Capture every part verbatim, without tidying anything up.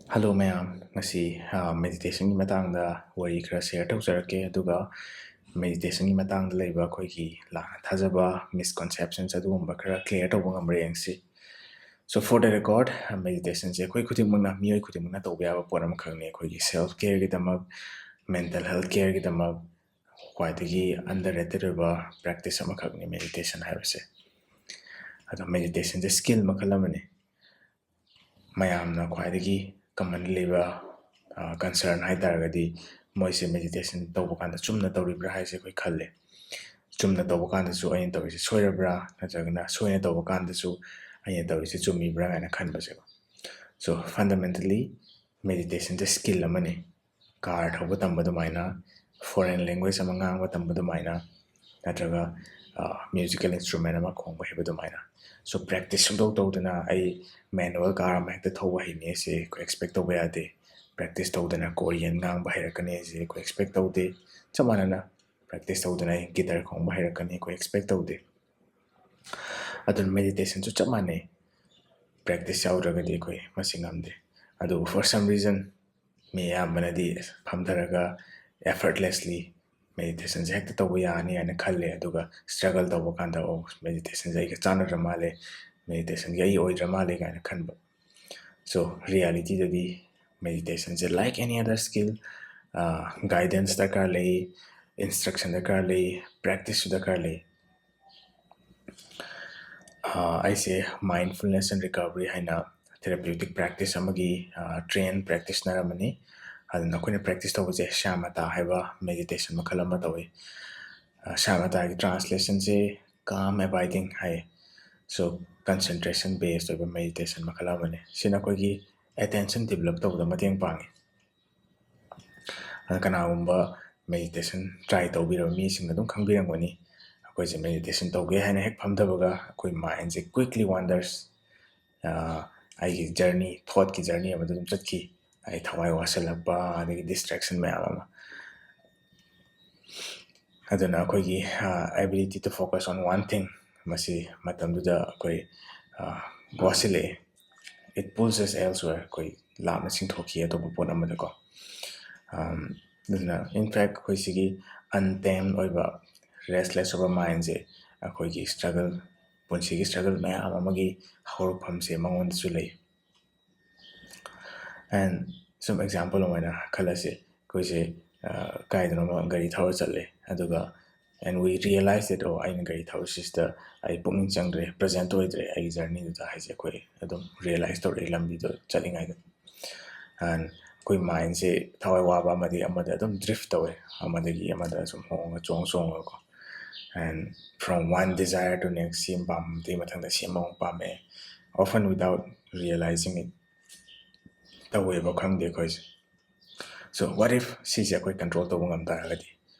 Hello ꯃꯌꯥꯝ, ꯉꯁꯤ ꯃꯦꯗꯤꯇꯦꯁꯟꯒꯤ ꯃꯇꯥꯡꯗ ꯋꯥꯔꯤ ꯈꯔ ꯁꯤꯌꯔ ꯇꯧꯖꯔꯛꯀꯦ, ꯑꯗꯨꯒ ꯃꯦꯗꯤꯇꯦꯁꯟꯒꯤ ꯃꯇꯥꯡꯗ ꯂꯩꯕ ꯑꯩꯈꯣꯏꯒꯤ ꯂꯥꯟꯅ ꯊꯥꯖꯕ, ꯃꯤꯁꯀꯣꯟꯁꯦꯞꯁꯟꯁ ꯑꯗꯨꯒꯨꯝꯕ ꯈꯔ ꯀ꯭ꯂꯤꯌꯥꯔ ꯇꯧꯕ ꯉꯝꯕ꯭ꯔꯥ ꯌꯦꯡꯁꯤ꯫ So for the record, ꯃꯦꯗꯤꯇꯦꯁꯟꯁꯦ ꯑꯩꯈꯣꯏ ꯈꯨꯗꯤꯡꯃꯛꯅ, ꯃꯤꯑꯣꯏ ꯈꯨꯗꯤꯡꯃꯛꯅ ꯇꯧꯕ ꯌꯥꯕ ꯄꯣꯠ ꯑꯃꯈꯛꯅꯤ꯫ ꯑꯩꯈꯣꯏꯒꯤ ꯁꯦꯜꯐ ꯀꯦꯌꯔꯒꯤꯗꯃꯛ, ꯃꯦꯟꯇꯦꯜ ꯍꯦꯜꯊ ꯀꯦꯌꯔꯒꯤꯗꯃꯛ ꯈ꯭ꯋꯥꯏꯗꯒꯤ ꯑꯟꯗꯔ ꯔꯦꯇꯦꯠ ꯑꯣꯏꯕ ꯄ꯭ꯔꯦꯛꯇꯤꯁ ꯑꯃꯈꯛꯅꯤ ꯃꯦꯗꯤꯇꯦꯁꯟ ꯍꯥꯏꯕꯁꯦ꯫ ꯑꯗꯣ ꯃꯦꯗꯤꯇꯦꯁꯟꯁꯦ ꯁ꯭ꯀꯤꯜ ꯃꯈꯜ ꯑꯃꯅꯤ꯫ ꯃꯌꯥꯝꯅ ꯈ꯭ꯋꯥꯏꯗꯒꯤ ꯀꯃꯟ ꯂꯩꯕ ꯀꯟꯁꯔꯟ ꯍꯥꯏ ꯇꯥꯔꯒꯗꯤ, ꯃꯣꯏꯁꯦ ꯃꯦꯗꯤꯇꯦꯁꯟ ꯇꯧꯕ ꯀꯥꯟꯗ ꯆꯨꯝꯅ ꯇꯧꯔꯤꯕ꯭ꯔꯥ ꯍꯥꯏꯁꯦ ꯑꯩꯈꯣꯏ ꯈꯜꯂꯦ꯫ ꯆꯨꯝꯅ ꯇꯧꯕ ꯀꯥꯟꯗꯁꯨ ꯑꯩꯅ ꯇꯧꯔꯤꯁꯦ ꯁꯣꯏꯔꯕ꯭ꯔꯥ, ꯅꯠꯇ꯭ꯔꯒꯅ ꯁꯣꯏꯅ ꯇꯧꯕ ꯀꯥꯟꯗꯁꯨ ꯑꯩꯅ ꯇꯧꯔꯤꯁꯦ ꯆꯨꯝꯃꯤꯕ꯭ꯔꯥ ꯍꯥꯏꯅ ꯈꯟꯕꯁꯦꯀꯣ꯫ So fundamentally, ꯃꯦꯗꯤꯇꯦꯁꯟꯁꯦ ꯁ꯭ꯀꯤꯜ ꯑꯃꯅꯤ꯫ ꯀꯥꯔ ꯊꯧꯕ ꯇꯝꯕ ꯑꯗꯨꯃꯥꯏꯅ, ꯐꯣꯔꯦꯟ ꯂꯦꯡꯒ꯭ꯋꯦꯖ ꯑꯃ ꯉꯥꯡꯕ ꯇꯝꯕ ꯑꯗꯨꯃꯥꯏꯅ, ꯅꯠꯇ꯭ꯔꯒ ꯃ꯭ꯌꯨꯖꯤꯀꯦꯜ ꯏꯟꯁꯇ꯭ꯔꯨꯃꯦꯟ ꯑꯃ ꯈꯣꯡꯕ ꯍꯩꯕ ꯑꯗꯨꯃꯥꯏꯅ꯫ So ꯄ꯭ꯔꯦꯛꯇꯤꯁ ꯁꯨꯡꯇꯧ ꯇꯧꯗꯅ ꯑꯩ ꯃꯦꯅꯨꯋꯦꯜ ꯀꯥꯔ ꯑꯃ ꯍꯦꯛꯇ ꯊꯧꯕ ꯍꯩꯅꯤ ꯁꯤ ꯑꯩꯈꯣꯏ ꯑꯦꯛꯁꯄꯦꯛ ꯇꯧꯕ ꯌꯥꯗꯦ꯫ ꯄ꯭ꯔꯦꯛꯇꯤꯁ ꯇꯧꯗꯅ ꯀꯣꯔꯤꯌꯟ ꯉꯥꯡꯕ ꯍꯩꯔꯛꯀꯅꯤ ꯁꯤ ꯑꯩꯈꯣꯏ ꯑꯦꯛꯁꯄꯦꯛ ꯇꯧꯗꯦ꯫ ꯆꯞ ꯃꯥꯟꯅꯅ ꯄ꯭ꯔꯦꯛꯇꯤꯁ ꯇꯧꯗꯅ ꯑꯩ ꯒꯤꯇꯔ ꯈꯣꯡꯕ ꯍꯩꯔꯛꯀꯅꯤ ꯑꯩꯈꯣꯏ ꯑꯦꯛꯁꯄꯦꯛ ꯇꯧꯗꯦ꯫ ꯑꯗꯨꯅ ꯃꯦꯗꯤꯇꯦꯁꯟꯁꯨ ꯆꯞ ꯃꯥꯟꯅꯩ꯫ ꯄ꯭ꯔꯦꯛꯇꯤꯁ ꯌꯥꯎꯗ꯭ꯔꯒꯗꯤ ꯑꯩꯈꯣꯏ ꯃꯁꯤ ꯉꯝꯗꯦ꯫ ꯑꯗꯨꯕꯨ for some reason ꯃꯤ ꯑꯌꯥꯝꯕꯅꯗꯤ ꯐꯝꯊꯔꯒ effortlessly ꯃꯦꯗꯤꯇꯦꯁꯟꯁꯦ ꯍꯦꯛꯇ ꯇꯧꯕ ꯌꯥꯅꯤ ꯍꯥꯏꯅ ꯈꯜꯂꯦ, ꯑꯗꯨꯒ ꯁ꯭ꯇ꯭ꯔꯒꯜ ꯇꯧꯕ ꯀꯥꯟꯗ, "ꯑꯣ, ꯃꯦꯗꯤꯇꯦꯁꯟꯁꯦ ꯑꯩꯒ ꯆꯥꯟꯅꯗ꯭ꯔ ꯃꯥꯜꯂꯦ, ꯃꯦꯗꯤꯇꯦꯁꯟꯒꯤ ꯑꯩ ꯑꯣꯏꯗ꯭ꯔ ꯃꯥꯜꯂꯦ" ꯀꯥꯏꯅ ꯈꯟꯕ꯫ So ꯔꯤꯌꯦꯂꯤꯇꯤꯗꯗꯤ ꯃꯦꯗꯤꯇꯦꯁꯟꯁꯦ like any other skill, guidance ꯗꯔꯀꯥꯔ ꯂꯩ, ꯏꯟꯁꯇ꯭ꯔꯛꯁꯟ ꯗꯔꯀꯥꯔ ꯂꯩ, ꯄ꯭ꯔꯦꯛꯇꯤꯁꯁꯨ ꯗꯔꯀꯥꯔ ꯂꯩ꯫ ꯑꯩꯁꯦ mindfulness and recovery ꯍꯥꯏꯅ therapeutic practice ꯑꯃꯒꯤ train practitioner ꯑꯃꯅꯤ꯫ ꯑꯗꯨꯅ ꯑꯩꯈꯣꯏꯅ ꯄ꯭ꯔꯦꯛꯇꯤꯁ ꯇꯧꯕꯁꯦ ꯁ꯭ꯌꯥꯃꯇꯥ ꯍꯥꯏꯕ ꯃꯦꯗꯤꯇꯦꯁꯟ ꯃꯈꯜ ꯑꯃ ꯇꯧꯏ꯫ ꯁ꯭ꯌꯥꯃꯇꯥꯒꯤ ꯇ꯭ꯔꯥꯟꯁꯂꯦꯁꯟꯁꯦ calm abiding ꯍꯥꯏ꯫ So concentration based ꯑꯣꯏꯕ ꯃꯦꯗꯤꯇꯦꯁꯟ ꯃꯈꯜ ꯑꯃꯅꯤ꯫ ꯁꯤꯅ ꯑꯩꯈꯣꯏꯒꯤ attention develop ꯇꯧꯕꯗ ꯃꯇꯦꯡ ꯄꯥꯡꯉꯤ꯫ ꯑꯗ ꯀꯅꯥꯒꯨꯝꯕ ꯃꯦꯗꯤꯇꯦꯁꯟ ꯇ꯭ꯔꯥꯏ ꯇꯧꯕꯤꯔꯕ ꯃꯤꯁꯤꯡꯅ ꯑꯗꯨꯝ ꯈꯪꯕꯤꯔꯝꯒꯅꯤ꯫ ꯑꯩꯈꯣꯏꯁꯦ ꯃꯦꯗꯤꯇꯦꯁꯟ ꯇꯧꯒꯦ ꯍꯥꯏꯅ ꯍꯦꯛ ꯐꯝꯊꯕꯒ ꯑꯩꯈꯣꯏ ꯃꯥꯏꯟꯁꯦ quickly wanders, ꯑꯩꯒꯤ ꯖꯔꯅꯤ, ꯊꯣꯠꯀꯤ ꯖꯔꯅꯤ ꯑꯃꯗ ꯑꯗꯨꯝ ꯆꯠꯈꯤ꯫ ꯑꯩ ꯊꯋꯥꯏ ꯋꯥꯁꯜꯂꯛꯄ, ꯑꯗꯒꯤ ꯗꯤꯁꯇ꯭ꯔꯦꯛꯁꯟ ꯃꯌꯥꯝ ꯑꯃ꯫ ꯑꯗꯨꯅ ꯑꯩꯈꯣꯏꯒꯤ ability to focus on one thing ꯃꯁꯤ ꯃꯇꯝꯗꯨꯗ ꯑꯩꯈꯣꯏ ꯋꯥꯁꯤꯜꯂꯛꯑꯦ꯫ It pulls us elsewhere. ꯑꯩꯈꯣꯏ ꯂꯥꯞꯅ ꯆꯤꯡꯊꯣꯛꯈꯤ ꯑꯇꯣꯞꯄ ꯄꯣꯠ ꯑꯃꯗꯀꯣ꯫ ꯑꯗꯨꯅ in fact ꯑꯩꯈꯣꯏ ꯁꯤꯒꯤ untamed ꯑꯣꯏꯕ restless ꯑꯣꯏꯕ mindꯁꯦ ꯑꯩꯈꯣꯏꯒꯤ struggle, ꯄꯨꯟꯁꯤꯒꯤ struggle ꯃꯌꯥꯝ ꯑꯃꯒꯤ ꯍꯧꯔꯛꯐꯝꯁꯦ ꯃꯉꯣꯟꯗꯁꯨ ꯂꯩ꯫ And ꯁꯨꯝ example ꯑꯃ ꯑꯣꯏꯅ ꯈꯜꯂꯁꯤ, ꯑꯩꯈꯣꯏꯁꯦ ꯀꯥꯏꯗꯅꯣꯃ ꯒꯥꯔꯤ ꯊꯧꯔ ꯆꯠꯂꯦ, ꯑꯗꯨꯒ and we realize that, ꯑꯣ, ꯑꯩꯅ ꯒꯥꯔꯤ ꯊꯧꯔꯤꯁꯤꯗ ꯑꯩ ꯄꯨꯛꯅꯤꯡ ꯆꯪꯗ꯭ꯔꯦ, present ꯑꯣꯏꯗ꯭ꯔꯦ ꯑꯩꯒꯤ journeyꯗꯨꯗ ꯍꯥꯏꯁꯦ ꯑꯩꯈꯣꯏ ꯑꯗꯨꯝ realize ꯇꯧꯔꯛꯑꯦ ꯂꯝꯕꯤꯗꯣ ꯆꯠꯂꯤꯉꯩꯗ꯫ And ꯑꯩꯈꯣꯏ mindꯁꯦ ꯊꯋꯥꯏ ꯋꯥꯕ ꯑꯃꯗꯤ ꯑꯃꯗ ꯑꯗꯨꯝ drift ꯇꯧꯋꯦ, ꯑꯃꯗꯒꯤ ꯑꯃꯗ ꯁꯨꯝ ꯍꯣꯡꯉ ꯆꯣꯡ ꯆꯣꯡꯉꯒꯀꯣ꯫ And from one desire to next, ꯁꯤ ꯑꯃ ꯄꯥꯝꯕꯗꯒꯤ ꯃꯊꯪꯗ ꯁꯤ ꯑꯃꯃꯨꯛ ꯄꯥꯝꯃꯛꯑꯦ, often without realizing it꯫ ꯇꯧꯋꯦꯕ ꯈꯪꯗꯦ ꯑꯩꯈꯣꯏꯁꯦ꯫ So what if ꯁꯤꯁꯦ ꯑꯩꯈꯣꯏ control ꯇꯧꯕ ꯉꯝ ꯇꯥꯔꯒꯗꯤ?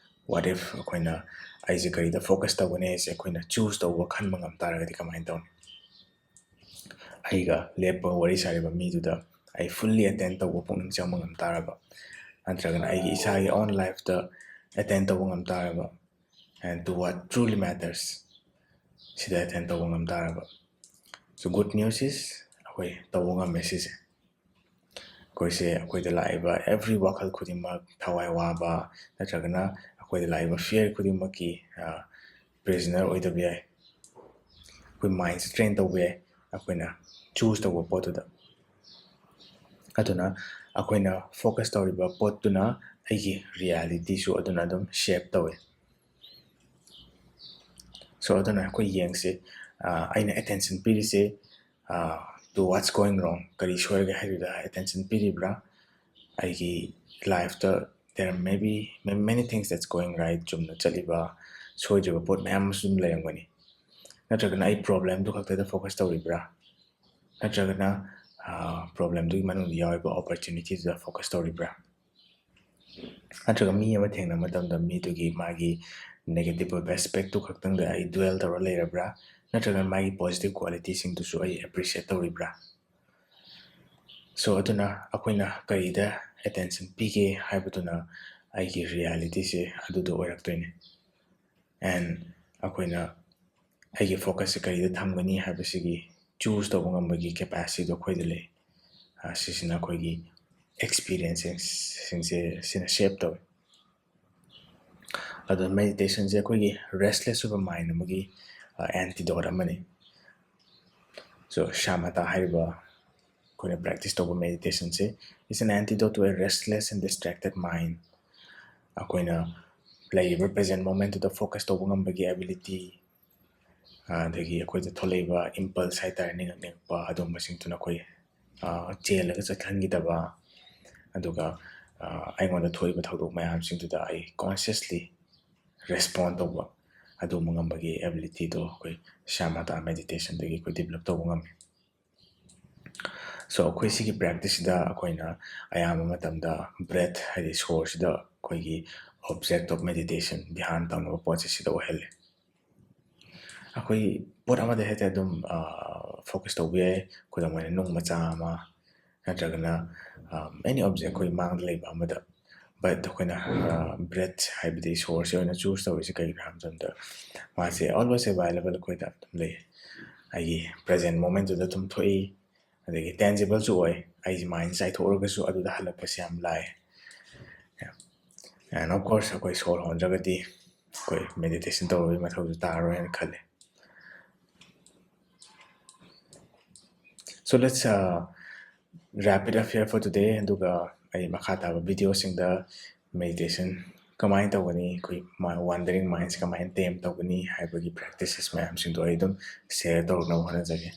What if ꯑꯩꯈꯣꯏꯅ ꯑꯩꯁꯦ ꯀꯔꯤꯗ focus ꯇꯧꯒꯅꯤ ꯍꯥꯏꯁꯦ ꯑꯩꯈꯣꯏꯅ choose ꯇꯧꯕ ꯈꯟꯕ ꯉꯝ ꯇꯥꯔꯒꯗꯤ ꯀꯃꯥꯏꯅ ꯇꯧꯅꯤ? ꯑꯩꯒ ꯂꯦꯞꯄꯒ ꯋꯥꯔꯤ ꯁꯥꯔꯤꯕ ꯃꯤꯗꯨꯗ ꯑꯩ fully attend ꯇꯧꯕ ꯄꯨꯛꯅꯤꯡ ꯆꯪꯕ ꯉꯝ ꯇꯥꯔꯕ, ꯅꯠꯇ꯭ꯔꯒꯅ ꯑꯩꯒꯤ ꯏꯁꯥꯒꯤ own lifeꯇ attend ꯇꯧꯕ ꯉꯝ ꯇꯥꯔꯕ, and to what truly matters ꯁꯤꯗ attend ꯇꯧꯕ ꯉꯝ ꯇꯥꯔꯕ? So good news is ꯑꯩꯈꯣꯏ ꯇꯧꯕ ꯉꯝꯃꯦ ꯁꯤꯁꯦ꯫ ꯑꯩꯈꯣꯏꯁꯦ ꯑꯩꯈꯣꯏꯗ ꯂꯥꯛꯏꯕ every ꯋꯥꯈꯜ ꯈꯨꯗꯤꯡꯃꯛ, ꯊꯋꯥꯏ ꯋꯥꯕ ꯅꯠꯇ꯭ꯔꯒꯅ ꯑꯩꯈꯣꯏꯗ ꯂꯥꯛꯏꯕ fear ꯈꯨꯗꯤꯡꯃꯛꯀꯤ prisoner ꯑꯣꯏꯗꯕ ꯌꯥꯏ꯫ ꯑꯩꯈꯣꯏ mindꯁꯦ train ꯇꯧꯕ ꯌꯥꯏ ꯑꯩꯈꯣꯏꯅ choose ꯇꯧꯕ ꯄꯣꯠꯇꯨꯗ꯫ ꯑꯗꯨꯅ ꯑꯩꯈꯣꯏꯅ focus ꯇꯧꯔꯤꯕ ꯄꯣꯠꯇꯨꯅ ꯑꯩꯒꯤ realityꯁꯨ ꯑꯗꯨꯅ ꯑꯗꯨꯝ shape ꯇꯧꯋꯦ꯫ So ꯑꯗꯨꯅ ꯑꯩꯈꯣꯏ ꯌꯦꯡꯁꯤ, ꯑꯩꯅ attention ꯄꯤꯔꯤꯁꯦ to what's going wrong, ꯀꯔꯤ ꯁꯣꯏꯔꯒꯦ ꯍꯥꯏꯗꯨꯗ attention ꯄꯤꯔꯤꯕ꯭ꯔꯥ? ꯑꯩꯒꯤ lifeꯇ there may be many things that's going right, ꯆꯨꯝꯅ ꯆꯠꯂꯤꯕ ꯁꯣꯏꯗ꯭ꯔꯤꯕ ꯄꯣꯠ ꯃꯌꯥꯝ ꯑꯃꯁꯨ ꯑꯗꯨꯝ ꯂꯩꯔꯝꯒꯅꯤ꯫ ꯅꯠꯇ꯭ꯔꯒꯅ ꯑꯩ problemꯗꯨ ꯈꯛꯇꯗ focus ꯇꯧꯔꯤꯕ꯭ꯔꯥ? ꯅꯠꯇ꯭ꯔꯒꯅ problemꯗꯨꯒꯤ ꯃꯅꯨꯡꯗ ꯌꯥꯎꯔꯤꯕ opportunityꯗꯨꯗ focus ꯇꯧꯔꯤꯕ꯭ꯔꯥ? ꯅꯠꯇ꯭ꯔꯒ ꯃꯤ ꯑꯃ ꯊꯦꯡꯅꯕ ꯃꯇꯝꯗ ꯃꯤꯗꯨꯒꯤ ꯃꯥꯒꯤ negative ꯑꯣꯏꯕ aspectꯇꯨ ꯈꯛꯇꯪꯗ ꯑꯩ dwell ꯇꯧꯔ ꯂꯩꯔꯕ꯭ꯔꯥ? ꯅꯠꯇ꯭ꯔꯒ ꯃꯥꯒꯤ positive qualityꯁꯤꯡꯗꯨꯁꯨ ꯑꯩ appreciate ꯇꯧꯔꯤꯕ꯭ꯔꯥ? So ꯑꯗꯨꯅ ꯑꯩꯈꯣꯏꯅ ꯀꯔꯤꯗ attention ꯄꯤꯒꯦ ꯍꯥꯏꯕꯗꯨꯅ ꯑꯩꯒꯤ realityꯁꯦ ꯑꯗꯨꯗꯣ ꯑꯣꯏꯔꯛꯇꯣꯏꯅꯦ꯫ And ꯑꯩꯈꯣꯏꯅ ꯑꯩꯒꯤ focusꯁꯦ ꯀꯔꯤꯗ ꯊꯝꯒꯅꯤ ꯍꯥꯏꯕꯁꯤꯒꯤ choose ꯇꯧꯕ ꯉꯝꯕꯒꯤ capacityꯗꯣ ꯑꯩꯈꯣꯏꯗ ꯂꯩ꯫ ꯑ, ꯁꯤꯁꯤꯅ ꯑꯩꯈꯣꯏꯒꯤ experiences ꯁꯤꯡꯁꯦ ꯁꯤꯅ shape ꯇꯧꯋꯤ꯫ ꯑꯗꯣ meditationꯁꯦ ꯑꯩꯈꯣꯏꯒꯤ restless ꯑꯣꯏꯕ mind ꯑꯃꯒꯤ antidote ꯑꯃꯅꯤ꯫ So shamatha ꯍꯥꯏꯔꯤꯕ ꯑꯩꯈꯣꯏꯅ practice ꯇꯧꯕ meditationꯁꯦ is an antidote to a restless and distracted mind. ꯑꯩꯈꯣꯏꯅ ꯂꯩꯔꯤꯕ present momentꯇꯨꯗ focus ꯇꯧꯕ ꯉꯝꯕꯒꯤ ability, ꯑꯗꯒꯤ ꯑꯩꯈꯣꯏꯗ ꯊꯣꯛꯂꯛꯏꯕ impulse ꯍꯥꯏꯇꯥꯔꯦ, ꯅꯤꯡꯉꯛ ꯅꯤꯡꯉꯛꯄ ꯑꯗꯨꯝꯕꯁꯤꯡꯗꯨꯅ ꯑꯩꯈꯣꯏ ꯆꯦꯜꯂꯒ ꯆꯠꯍꯟꯈꯤꯗꯕ, ꯑꯗꯨꯒ ꯑꯩꯉꯣꯟꯗ ꯊꯣꯛꯏꯕ ꯊꯧꯗꯣꯛ ꯃꯌꯥꯝꯁꯤꯡꯗꯨꯗ ꯑꯩ consciously respond ꯇꯧꯕ, ꯑꯗꯨꯝꯕ ꯉꯝꯕꯒꯤ abilityꯗꯣ ꯑꯩꯈꯣꯏ shamatha meditationꯗꯒꯤ ꯑꯩꯈꯣꯏ develop ꯇꯧꯕ ꯉꯝꯃꯤ꯫ So ꯑꯩꯈꯣꯏ ꯁꯤꯒꯤ practiceꯁꯤꯗ ꯑꯩꯈꯣꯏꯅ ꯑꯌꯥꯝꯕ ꯃꯇꯝꯗ breath, ꯍꯥꯏꯗꯤ ꯁꯣꯔꯁꯤꯗ ꯑꯩꯈꯣꯏꯒꯤ object of meditation, ꯙ꯭ꯌꯥꯟ ꯇꯧꯅꯕ ꯄꯣꯠꯁꯦ ꯁꯤꯗ ꯑꯣꯏꯍꯜꯂꯦ꯫ ꯑꯩꯈꯣꯏ ꯄꯣꯠ ꯑꯃꯗ ꯍꯦꯛꯇ ꯑꯗꯨꯝ focus ꯇꯧꯕ ꯌꯥꯏ꯫ ꯈꯨꯗꯝ ꯑꯣꯏꯅ ꯅꯨꯡ ꯃꯆꯥ ꯑꯃ ꯅꯠꯇ꯭ꯔꯒꯅ any object ꯑꯩꯈꯣꯏ ꯃꯥꯡꯗ ꯂꯩꯕ ꯑꯃꯗ꯫ But ꯑꯩꯈꯣꯏꯅ breath, ꯍꯥꯏꯕꯗꯤ ꯁꯣꯔꯁꯦ ꯑꯣꯏꯅ choose ꯇꯧꯔꯤꯁꯦ ꯀꯩꯒꯤꯅꯣ ꯍꯥꯏꯕ ꯃꯇꯝꯗ ꯃꯥꯁꯦ always available ꯑꯩꯈꯣꯏꯗ ꯑꯗꯨꯝ ꯂꯩ꯫ ꯑꯩꯒꯤ present momentꯇꯨꯗ ꯑꯗꯨꯝ ꯊꯣꯛꯏ, ꯑꯗꯒꯤ tangibleꯁꯨ ꯑꯣꯏ꯫ ꯑꯩꯁꯦ mind ꯆꯥꯏꯊꯣꯛꯎꯔꯒꯁꯨ ꯑꯗꯨꯗ ꯍꯜꯂꯛꯄꯁꯦ ꯌꯥꯝ ꯂꯥꯏ꯫ And of course ꯑꯩꯈꯣꯏ ꯁꯣꯔ ꯍꯣꯟꯗ꯭ꯔꯒꯗꯤ ꯑꯩꯈꯣꯏ meditation ꯇꯧꯕꯒꯤ ꯃꯊꯧꯁꯨ ꯇꯥꯔꯣꯏꯅ ꯈꯜꯂꯤ꯫ So let's uh, wrap it up here for today. ꯑꯗꯨꯒ ꯑꯩ ꯃꯈꯥ ꯇꯥꯕ videoꯁꯤꯡꯗ meditation ꯀꯃꯥꯏꯅ ꯇꯧꯒꯅꯤ, ꯑꯩꯈꯣꯏ wandering mindꯁꯦ ꯀꯃꯥꯏꯅ tame ꯇꯧꯒꯅꯤ ꯍꯥꯏꯕꯒꯤ practices ꯃꯌꯥꯝꯁꯤꯡꯗꯣ ꯑꯩ ꯑꯗꯨꯝ share ꯇꯧꯅꯕ ꯍꯣꯠꯅꯖꯒꯦ꯫